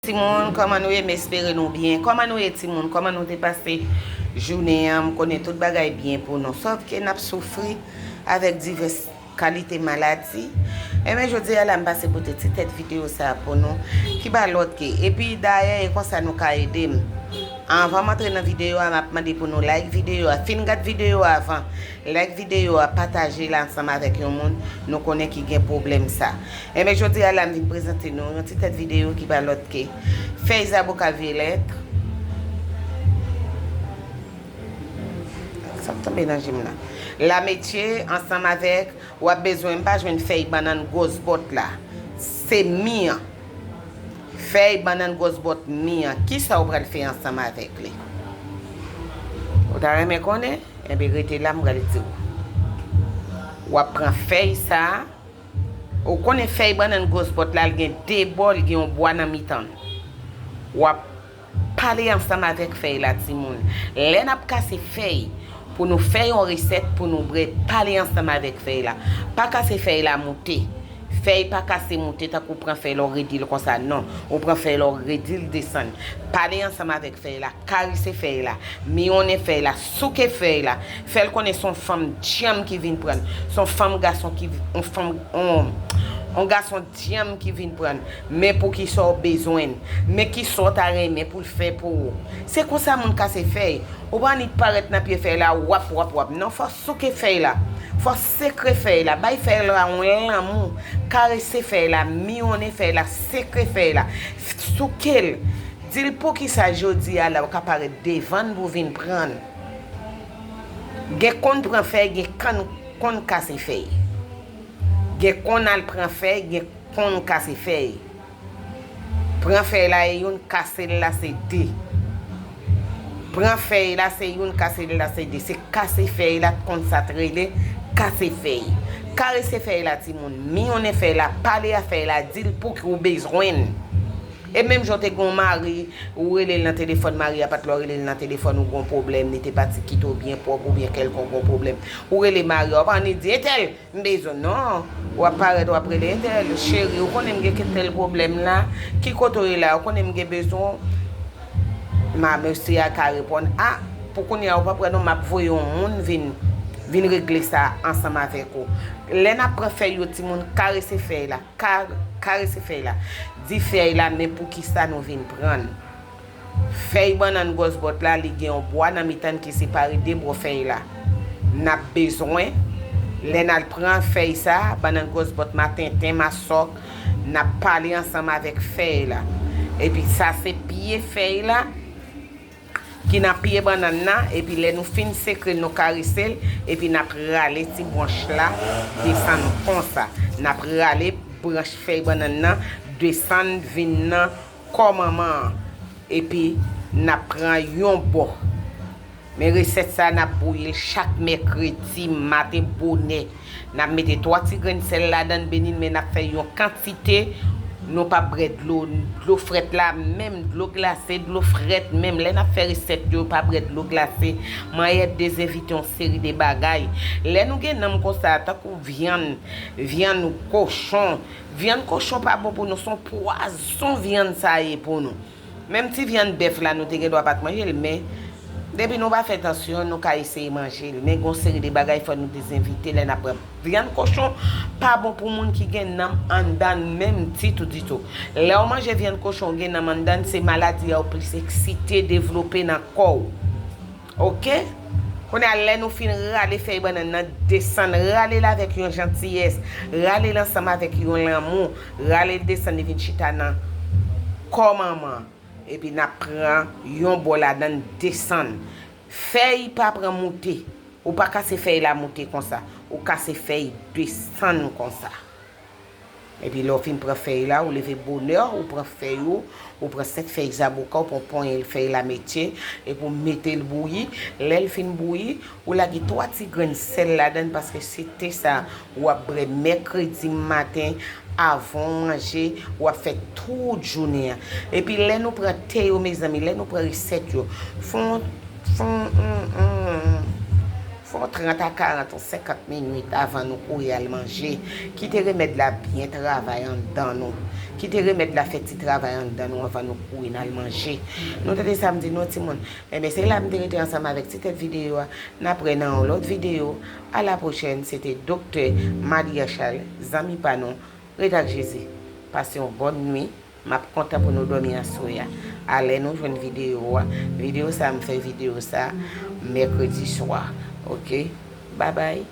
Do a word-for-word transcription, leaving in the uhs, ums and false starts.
Timoun, kòman nou ye? M espere nou byen. Kòman nou ye, timoun? Kòman nou te pase jounen an? M konnen tout bagay byen pou nou. Sòf ke n ap soufri avèk divès kalite maladi. Enben, jodi a la, m pase pote ti tèt videyo sa a pou nou, ki pa lòt ke. Epi, dayè, e konsa nou ka ede m. Anvan m antre nan videyo a, m ap mande pou nou like videyo a. Fin gad videyo a avan. Like videyo a, pataje l ansanm avèk yon moun nou konnen ki gen pwoblèm sa. Enben, jodi a la, m vin prezante nou yon ti tèt videyo ki pa lòt ke fèy zaboka vyolèt. Sa k tonbe nan je m la. Lametye ansanm avèk, w ap bezwen, m pa jwenn fèy bannann gwòs bòt la. Se mi an. Fèy bannann gwòs bòt mi an. Kisa w pral fè ansanm avèk li? Ou ta renmen konnen? Enben, rete la, m pral di w. W ap pran fèy sa a. Ou konnen fèy bannann gwòs bòt la, l gen de bò, l gen yon bwa nan mitan l. W ap pale ansanm avèk fèy la, timoun. Lè n ap kase fèy, pou nou fè yon resèt, pou nou bwè, pale ansanm avèk fèy la. Pa kase fèy la moute. Fèy pa kase moute tankou w pran fèy la w redi l konsa, non. Ou pran fèy la w redi l desann. Pale ansanm avèk fèy la. Karese fèy la, miyonnen fèy la, souke fèy la, fè l konnen se yon fanm dyanm ki vin pran l, se yon fanm gason ki, yon fanm, yon, yon gason dyanm ki vin pran l. Men poukisa w bezwen l, men kisa w ta renmen pou l fè pou ou. Se konsa moun kase fèy. Ou pa annik parèt nan pye fèy la, wap, wap, wap. Non, fò souke fèy la. Fò sekre fèy la. Bay fèy la yon lanmou. Karese fèy la, miyonnen fèy la, sekre fèy la. Souke l. Di l poukisa jodi a la w ka parèt devan n pou vin pran l. Gen konn pran fèy, gen konn, konn kase fèy. Gen konn al pran fèy, gen konn kase fèy. Pran fèy la e youn, kase l la se de. Pran fèy la se youn, kase l la se de. Se kase fèy la, konn sa t rele kase fèy. Karese fèy la, timoun. Miyonnen fèy la, pale a fèy la, di l pou ki w bezwen l. E menm jan w te gen yon mari, ou rele l nan telefòn, mari a pa t la, w rele l nan telefòn, ou gen yon pwoblèm, li te pati kite w byen pwòp oubyen kèlkonk yon pwoblèm. Ou rele mari a, ou pa annik di, entèl, m bezwen w, non. W ap parèt, w ap rele, entèl, cheri, ou konnen m gen tèl pwoblèm la, ki kote w ye la, ou konnen m gen bezwen w. Ma, mesye a ka reponn, a, pou kounye a, ou pa prè non, m ap voye yon moun vin, vin regle sa ansanm avèk ou. Lè n ap pran fèy yo, timoun, karese fèy la. Ka-, karese fèy la. Di fèy la, men poukisa nou vin pran l. Fèy bannann gwòs bòt la, li gen yon bwa nan mitan l ki separe de bò fèy la. N ap bezwen, lè n al pran fèy sa, bannann gwòs bòt, matenten, masòk, n ap pale ansanm avèk fèy la. Epi sa se pye fèy la, ki nan pye bannann nan, epi lè nou fin sekre l, nou karese l, epi n ap rale ti branch la desann konsa. N ap rale branch fèy bannann nan desann vin nan kò manman an, epi n ap pran yon bò. Men resèt sa, n ap bouyi l chak mèkredi maten bonè. N ap mete twa ti grenn sèl ladan l, beni l, men n ap fè yon kantite. Nou p ap bwè dlo, dlo frèt la, menm dlo glase, dlo frèt menm. Lè n ap fè resèt yo, pa bwè dlo glase. Manyè dezenvite yon seri de bagay. Lè nou gen nanm konsa, tankou vyann, vyann kochon. Vyann kochon pa bon pou nou, se yon pwazon vyann sa ye pou nou. Menm ti vyann bèf la, nou te gen dwa pa t manje l, men depi nou pa fè tansyon, nou ka eseye manje l. Men gen yon seri de bagay fò nou dezenvite lè n ap pran. Vyann kochon pa bon pou moun ki gen nanm anndan l menm ditou, ditou. Lè w manje vyann kochon, w gen nanm anndan l, se maladi a w plis eksite, devlope nan kò w. Oke? Kounye a, lè nou fin rale fèy bannann nan, desann, rale l avèk yon jantiyès, rale l ansanm avèk yon lanmou, rale l desann, li vin chita nan kò manman an. Epi n ap pran yon bò ladan l, desann. Fèy pa pran moute. Ou pa kase fèy la moute konsa. Ou kase fèy desann konsa. Epi lè w fin pran fèy la, ou leve bonè, ou pran fèy ou, ou pran senk fèy zaboka, ou pran ponyèl fèy lametye, epi w mete l bouyi. Lè l fin bouyi, ou lage twa ti grenn sèl ladan l, paske se te sa w ap bwè mèkredi maten, avan w manje, w ap fè tout jounen an. Epi lè nou pran te yo, mezanmi, lè nou pran resèt yo, fon, fon, mm, mm, Fè yon trant a karant, yon senkant minit avan nou kouri al manje. Kite remèd la byen travay anndan nou. Kite remèd la fè ti travay anndan nou anvan nou kouri n al manje. Nou tande sa m di nou, timoun? Enben, se la m te rete ansanm avèk ti tèt videyo a. N ap wè nan yon lòt videyo. A la pwochèn, se te Doktè Maria Charles, zanmi pa nou. Ret ak Jezi. Pase yon bòn nwi. M ap kontan pou nou dòmi aswè a. A lè nou jwenn videyo a. Videyo sa, m fè videyo sa mèkredi swa. Oke? Babay.